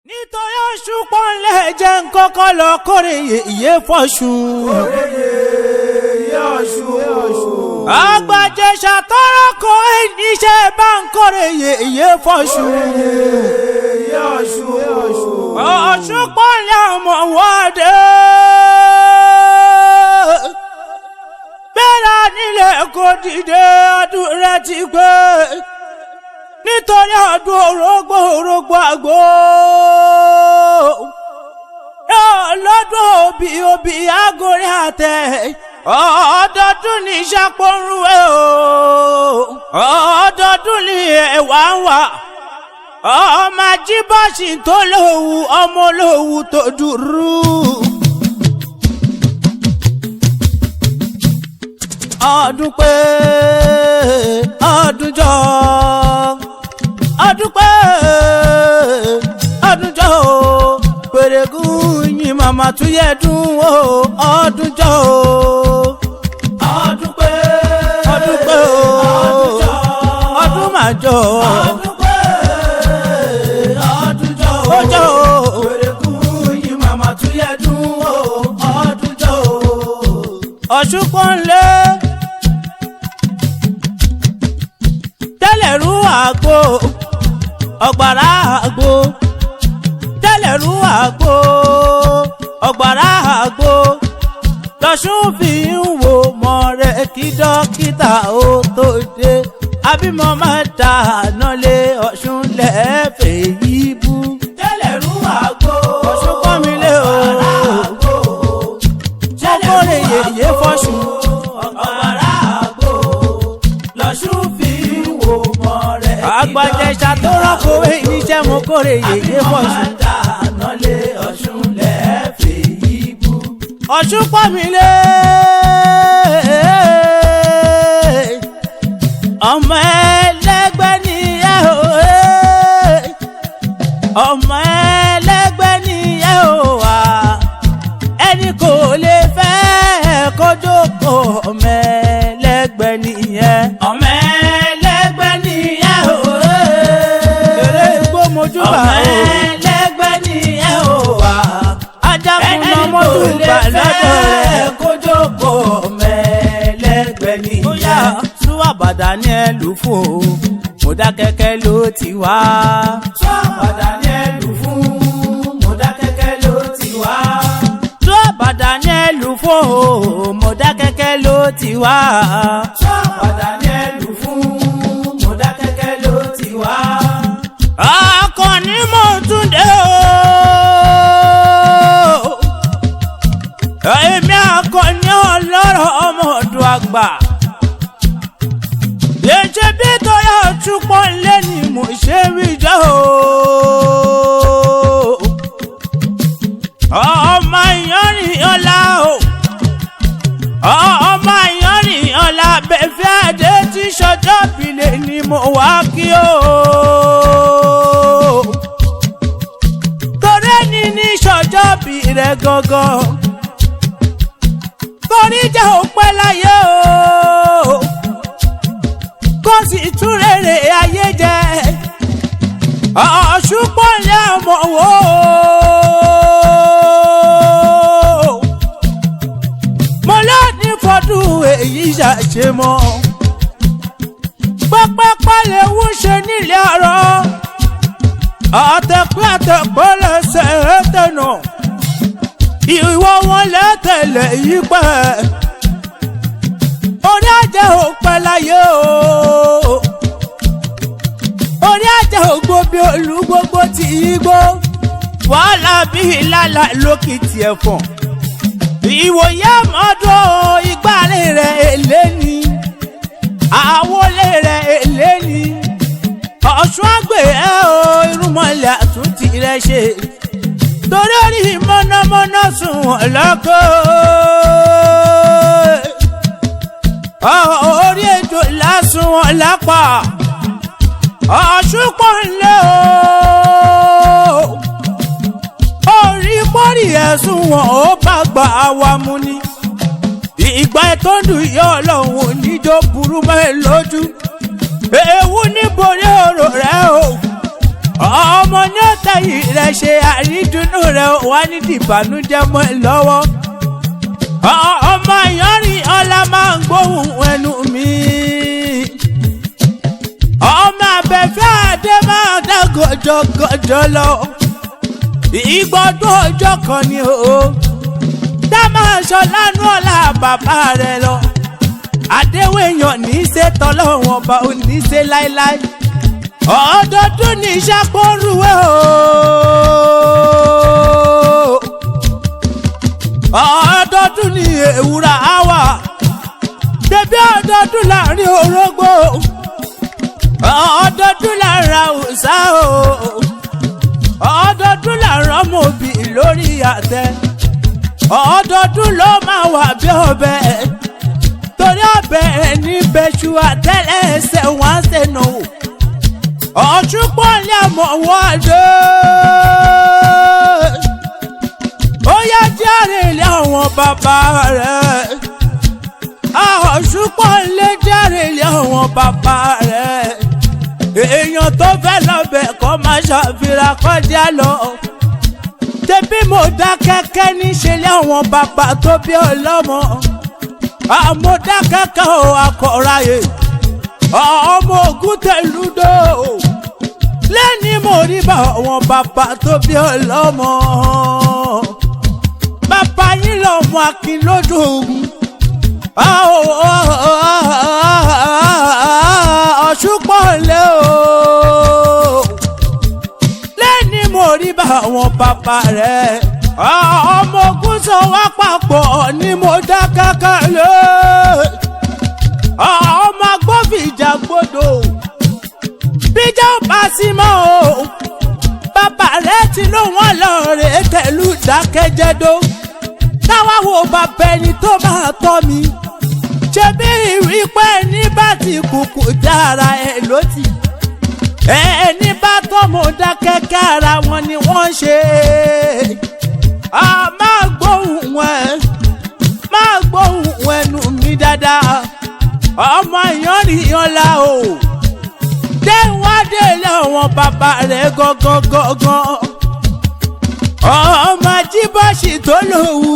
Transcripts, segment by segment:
Nítorí oṣù pọ́nlẹ̀ jẹ́ nkọ́kọ́ lọ kórè iye fọ́ṣù. Àgbàjẹsà tọrọ kọ níṣẹ́ bá ń kórè iye fọ́ṣù. Ọ̀ṣun pọ́nlẹ̀ ọmọ wọ́dẹ. Gbéra nílẹ̀ kò dìde, ọdún rẹ ti gbé. Nítorí ọdún orógbó orógbó àgbo. Lọ́dún òbí òbí agorí àtẹ. Ọdọọdún ní ìṣàpọ̀nrúwẹ̀ o. Ọdọọdún ní ẹ̀wà ń wà. Ọmọ ajíbọ̀sì tó lówù, ọmọ olówù tó dúró. Ọdún pé ọdún jọ, ọdún pé ọdún jọ o, pèrègùn yín màmá tún yẹ dùn o, ọdún jọ o. Ọdún pé ọdún pé o, ọdún mà jọ o. Ọdún pé ọdún jọ Ó jọ o. Pèrègùn yín màmá tún yẹ dùn o, ọdún jọ o. Ọ̀ṣun pọ́nlé tẹ́lẹ̀ rú àgbo, ọ̀gbàrá àgbo, tẹ́lẹ̀ rú àgbo, ọ̀gbàrá àgbo, lọ́ṣun fi ń wò mọ́ rẹ̀ kí dókítà ó tó dé. Abímọ máa ta àná lé Ọ̀ṣun lẹ́ẹ̀fẹ̀ yìí bú. Tẹ́lẹ̀ rú àgbo, Ọ̀ṣun pọ́n mi lé o. Ọ̀gbàrá àgbo, Kókórè yèyé fọ́ṣun. Ọ̀gbàrá àgbo, lọ́ṣun fi ń wò mọ́ rẹ̀ kí Àgbàjẹsà tó rọ́pò níṣẹ́ mo kórè yèyé fọ́ṣun. Dáná lé Ọ̀ṣun lẹ́ẹ̀fẹ̀ yìí bú. Ọ̀ṣun pọ́n mi lé. Ọmọ ẹlẹ́gbẹ́ ni ẹ ò ẹ́. Ọmọ ẹlẹ́gbẹ́ ni ẹ ò wá. Ẹni kò lè fẹ́ kó jókòó, ọmọ ẹlẹ́gbẹ́ ni ẹ. Ọmọ ẹlẹ́gbẹ́ ni ẹ ò ẹ́. Eré igbó mojúbà Ọmọ o. ẹlẹ́gbẹ́ ni ẹ ò wá. Ajagun Ẹni lọ kò lè mojúbà lọ́dọ̀ fẹ́ rẹ̀. kó jókòó, ọmọ ẹlẹ́gbẹ́ ni Bóyá ẹ. Súwàbàdà ní ẹ lù fún o, Mọdákẹ́kẹ́ ló ti wá. Súwàbàdà ní ẹ lù fún, Mọdákẹ́kẹ́ ló ti wá. Súwàbàdà ní ẹ lù fún o, Mọdákẹ́kẹ́ ló ti wá. Súwàbàdà ní ẹ lù fún, Mọdákẹ́kẹ́ ló ti wá. Akọni mo tún dé o. Èmi akọni ọlọ́rọ̀ ọmọ ọdún àgbà. Èjè bí torí ọ̀túnpọ̀ lé ni mo ṣe wí jọ o. Ọmọ ìyanrìn ọ̀la o. Ọmọ ìyanrìn ọ̀la bẹ̀fẹ́ adé tí sọjọ́ bìlẹ̀ ni mo wá kí o. Torí ẹni ní sọjọ́ bí rẹ̀ gangan. Torí jẹ́ òpẹ́ láyé o, kó sì tún rere ayé jẹ. Ọ̀ṣun pọ̀lẹ́ ọmọ wo. Mo lóní fọdún èyí ṣàṣemọ́. Pẹ́pẹ́pẹ́ lè wú ṣe nílé ọ̀rọ̀. Àtẹ̀pẹ́ àtẹ̀pẹ́ lẹ́sẹ̀ tẹ̀nà. Ìwọ wọn lẹ́tẹ̀lẹ̀ yí pẹ́. Orí ajẹ́ ò pẹ́ láyé o. Orí ajẹ́ ògbó bí olúgbógbó ti yígbó. Wàhálà bí ìlàlà lókìtì ẹ̀fọ̀n. Ìwòye mọ́dún ìgbàlè rẹ̀ èlé ni. Àwọlé rẹ̀ èlé ni. Ọ̀ṣun àgbè ẹ̀ o, irúnmọlẹ̀ àtúntì rẹ̀ ṣe. Torí orí mọ̀nàmọ́ná sùn wọ́n lọ́kọ́. Orí ejò lásùn wọn lápá. Ọ̀ṣun pọ̀nlé o. Orí pọ́nrí ẹ̀sùn wọn ó bá gbà wá mú ni. Ìgbà tó ń dùn yọ ọlọ́run oníjó burú mọ́ ẹ lójú. Ewu níborí ọ̀rọ̀ rẹ o. Ọmọ ní ọ̀tẹ̀yìn rẹ̀ ṣe àrídùnnú rẹ̀ wá ní ìbànújẹ́ mọ́ ẹ lọ́wọ́. Ọmọ ìyànrìn ọlá máa ń gbóhùn ẹnu mi. Ọmọ abẹ́fẹ́ adé máa dá gọjọgọjọ lọ. Ìgbọ́dún ọjọ́ kan ni o. Dá máa sọ lánàá ọ̀la bàbá rẹ̀ lọ. Adéwéyàn ní í ṣe tọ́lọ́wọ́n ọba ò ní í ṣe láéláé. Ọdọọdún ní ìṣàkóruwé o. Ọdọọdún ní ewúrà àwà. Bébí ọdọọdún láàrin orógbó. Ọdọọdún láàrin àwùsá o. Ọdọọdún láàrin ọmọ òbí lórí àtẹ. Ọdọọdún ló máa wà bí ọbẹ̀. Torí ọbẹ̀ ní bẹ́ṣu àtẹ́lẹsẹ̀ wọ́n ṣe nù. Ọ̀ṣun pọ̀lẹ́ àmọ́ wọ́n dé. Ó yá járe ilé àwọn bàbá rẹ̀. Ọ̀ṣun pọ̀lẹ́ járe ilé àwọn bàbá rẹ̀. Èèyàn tó fẹ́ lọ́bẹ̀ kọ́ máa ṣàfihàn kọjá lọ. Tẹbí mo dá kẹ́kẹ́ níṣẹ́ lé àwọn bàbá tó bí ọlọ́mọ. Àmọ́ dá kẹ́kẹ́ ò akọ̀ráyè. Ọmọ ogun tẹ̀lúdò. Lẹ́ni mo rí bá àwọn bàbá tó bí ọlọ́mọ. Bàbá yín lọ́mọ akin lójú ogun. Ọ̀ṣun pọ̀lẹ́ o. Lẹ́ni mo rí bá àwọn bàbá rẹ̀. Ọmọ ogun sọ wá papọ̀ ni mo dá kákà lé. Ọmọ agbófìjà gbọdọ̀. Bíjà ò bá sí mọ́ o. Bàbá rẹ̀ ti ló wọ́n lọ rè é tẹ̀lú dákẹ́jẹ́dó. Táwa wo bàbá ẹni tó máa tọ́ mi. Ṣé bí ìwí pé ní bá ti kùkù dára ẹ̀ ló ti. Ẹni bá tọ́ mo dákẹ́kẹ́ ara wọn ni wọ́n ṣe. A máa gbóhùn ẹ, máa gbóhùn ẹnu mi dáadáa. Ọmọ ìyànníyàn la o. Déwádé làwọn bàbá rẹ̀ gangan gangan. Ọmọ ajíbọ̀sì tó lòwú.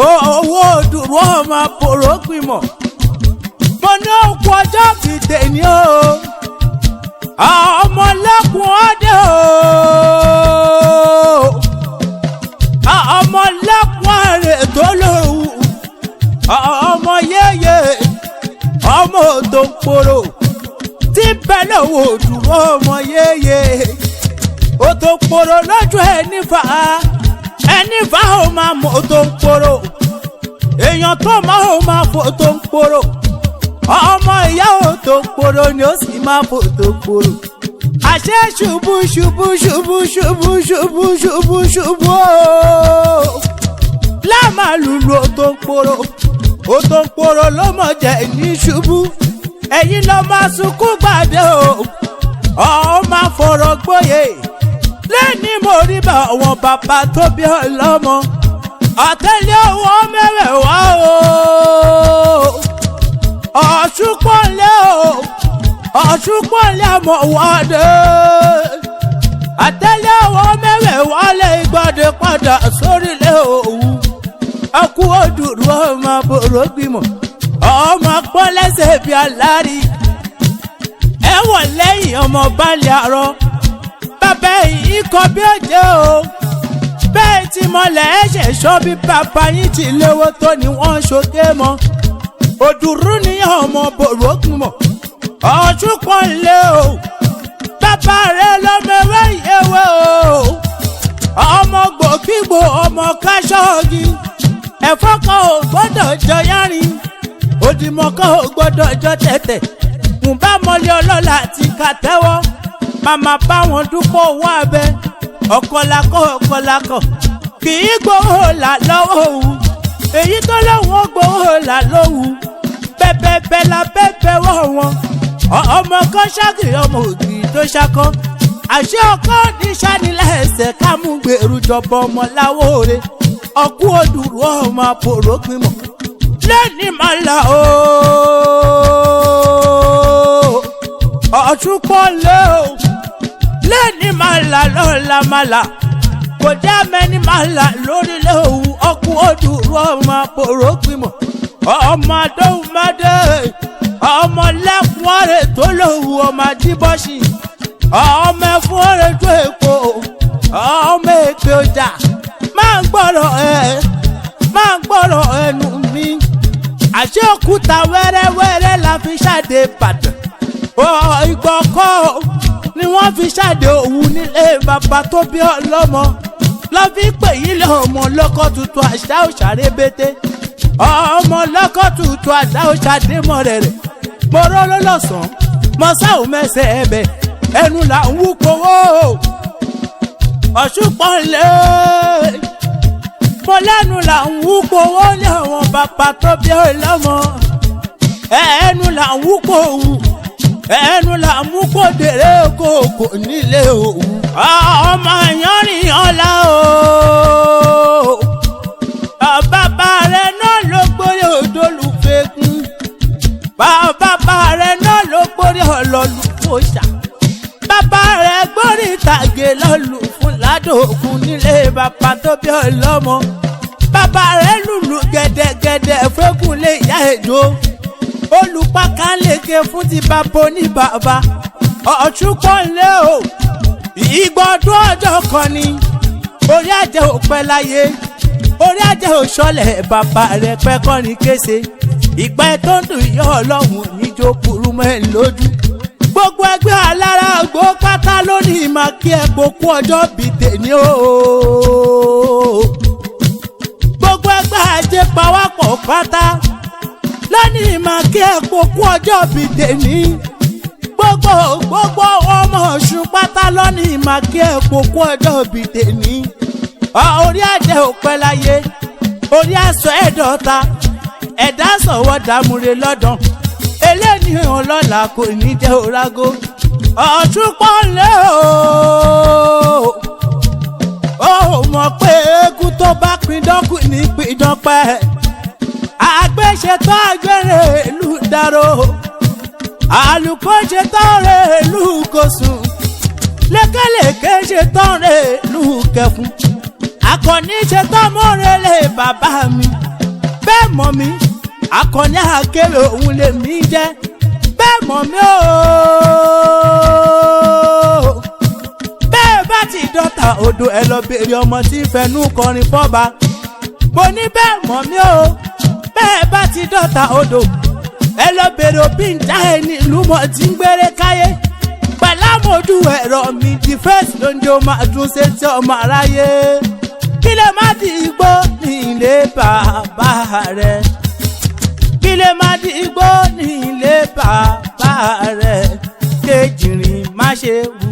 Owó òdùrú ọmọ pòrò gbìmọ̀. Mo ní òkú ọjọ́ bíi tèmi o. Ọmọ lẹ́kùn ọdẹ o. Ọmọ lẹ́kùn àrè tó lòwú. Ọmọ yéye, ọmọ tó ń poro. Tí bẹ́ẹ̀ lọ́wọ́ òdùrú ọmọ yéye. Ó tó ń poro lójú ẹni fà á. Ẹni fà ó máa mọ ó tó ń poro. Èèyàn tó mọ̀ ó máa fò tó ń poro. Ọmọ ìyá ò tó ń poro ni ó sì máa fò tó ń poro. Àṣé ṣubú ṣubú ṣubú ṣubú ṣubú ṣubú ṣubú ooo. Lámàlúlu ó tó ń poro. Ó tó ń poro ló mọ̀ jẹ́ ní ṣubú. Ẹ̀yin lọ máa sunkún gbàdé o. Ọ̀ máa fọ̀rọ̀ gbóyè. Lẹ́ni mo rí bá àwọn bàbá tó bí ọlọ́mọ. Àtẹ̀lé owó mẹ́wẹ̀ẹ̀wá o. Ọ̀ṣun pọ̀nlé o. Ọ̀ṣun pọ̀nlé àmọ̀ wọ́dẹ. Àtẹ̀lé owó mẹ́wẹ̀ẹ̀wá lè gbọ́dọ̀ padà sórílẹ̀ òwú. Ọkú òdùrú ọmọ bòrò gbìmọ̀. Ọmọ pọ́n lẹ́sẹ̀ bí alárí. Ẹ wọ̀ lẹ́yìn ọmọ balẹ̀ àrọ. Bàbá yìí kọ bí ó jẹ́ o. Bẹ́ẹ̀ tí mọ̀lẹ́ ẹ̀ṣẹ̀ sọ bí bàbá yín ti léwó tó ni wọ́n ṣoké mọ́. Òdùrú ni ọmọ bòrò gbìmọ̀. Ọ̀ṣun pọ̀nlé o. Bàbá rẹ̀ lọ́mọ ewé ìyẹ̀wé o. Ọmọ gbòkígbò ọmọ káṣọ́ọ̀gì. Ẹ̀fọ́ kan ò gbọ́dọ̀ jọ yánrin. Òdìmọ̀ kan ò gbọ́dọ̀ jọ tẹ̀tẹ̀. Ǹbá mọ́lẹ̀ ọlọ́lá àti kàtẹ́wọ́. Màmá bá wọn dúpọ̀ owó abẹ. Ọ̀kọ̀lakọ̀ ọ̀kọ̀lakọ̀. Kì í gbowó là lọ́wọ́ òun. Èyí tó lọ́wọ́ gbowó là lówù. Bẹ́ẹ̀bẹ́ẹ̀ la bẹ́ẹ̀bẹ́ wọ̀ wọn. Ọmọ kan ṣáàkì ọmọ ògì tó ṣakọ́. Àṣé ọkọ ní sanilẹ̀ẹ́sẹ̀ ká mú gbèrú jọbọ ọmọ láwóore. Ọkú òdùrú ọmọ àpòrò gbìmọ̀. Lẹ́ni máa la ooo. Ọ̀ṣun pọ́nlé o, lẹ́ni máa là lọ́la máa là, kò dá mẹ́ni máa là lórílẹ̀ òwú ọkùn òdùrú ọmọ àpòrò gbìmọ̀ ọmọ adóhùnmádé ọmọ lẹ́kùn ọ̀rẹ́ tó lòwú ọmọ ajíbọ́sì ọmọ ẹ̀fún ọ̀rẹ́ tó èkó ọmọ èpè ọjà máa ń gbọ́rọ̀ ẹ̀ máa ń gbọ́rọ̀ ẹnu mi. Àṣé òkúta wẹ́rẹ́wẹ́rẹ́ la fi ṣàdé Ìbàdàn, ìgbọ̀kọ́ ni wọ́n fi ṣàdé Òwu nílé bàbá tó bí ọlọ́mọ lọ́ fi pè yí lọ́mọ lọ́kọ́ tuntun àṣà òṣàrébété ọmọ lọ́kọ́ tuntun àṣà òṣàdémọ̀ rẹ̀ rẹ̀ mo rọ́ lọ́sàn-án mo sáwọ́ mẹ́sẹ̀ ẹ̀bẹ̀ ẹnu là ń wú kowó. Ọ̀ṣun pọ́nlé, mo lẹ́nu là ń wú kowó ní àwọn bàbá tó bí ọlọ́mọ, ẹnu là ń wú kowó, ẹnu là ń mú kó dèrè kòkò nílé Òwu. Ọmọ ìyanrìn ọ̀la o, bàbá rẹ̀ náà ló gbórí odólùfẹ́kùn, bàbá rẹ̀ náà ló gbórí ọlọ́lùfọ́ṣà, bàbá rẹ̀ gbórí ìtàgé lọ́lù fún ládòkun nílé bàbá tó bí ọlọ́mọ, bàbá rẹ̀ lùlù gẹ̀dẹ̀gẹ̀dẹ̀ fẹ́kùn lè yá èjò olùpàkànlẹ̀kẹ̀ fún ti bàbá oníbàbá. Ọ̀ṣun pọ́nlé o, ìgbọ́dún ọjọ́ kan ni orí àjẹ́ ò pẹ́ láyé, orí àjẹ́ ò ṣọlẹ̀ bàbá rẹ̀ pẹ́ kọ́rin kése, ìpẹ́ tó ń dùn yọ ọlọ́run níjó burú mọ́ ẹ lójú. Gbogbo ẹgbẹ́ alára ògbó pátá lónìí máa kí ẹ kó ọjọ́ bíi tèmi o. Gbogbo ẹgbẹ́ ajé pawápọ̀ pátá lónìí máa kí ẹ kó ọjọ́ bíi tèmi. Gbogbo gbogbo ọmọ Ọ̀ṣun pátá lónìí máa kí ẹ kó ọjọ́ bíi tèmi. Orí àjẹ́ ò pẹ́ láyé, orí aṣọ ẹ̀dọ́ta ẹ̀dá sọ̀wọ́ dàmúre lọ́dàn eléyìí ọlọ́lá kò ní jẹ́ òrágó. Ọ̀ṣun pọ́nlé o, ó mọ̀ pé eégún tó bá pidán kù ní pidán pẹ́, àgbẹ̀ṣetán àgbẹ̀rẹ̀ ìlú dárò, àlùkò ṣetán rẹ̀ ìlú kòsùn, lékelèké ṣetán rẹ̀ ìlú kẹfún, akọni ṣetán mọ́rẹ́lẹ̀ bàbá mi, bẹ́ẹ̀ mọ̀ mi akọni akéré òun lè mí jẹ́, bẹ́ẹ̀ mọ̀ mí ooo. Bẹ́ẹ̀ bá ti dọ́ta odò ẹ lọ bèrè ọmọ tí ń fẹnu kọrin fọ́ba, mo ní bẹ́ẹ̀ mọ̀ mí o. Bẹ́ẹ̀ bá ti dọ́ta odò ẹ lọ bèrè òbí ń já ẹni ìlú mọ̀ tí ń gbére káyé, pẹ̀lámọ̀dù ẹ̀rọ mi di fẹ́ẹ̀sì ló ń jẹ́ ó máa dún sétí ọmọ aráyé, kí lè má di igbó ní ilé bàbá rẹ̀, kí lè má di igbó ní ilé bàbá rẹ̀, kejìrín má ṣe wù.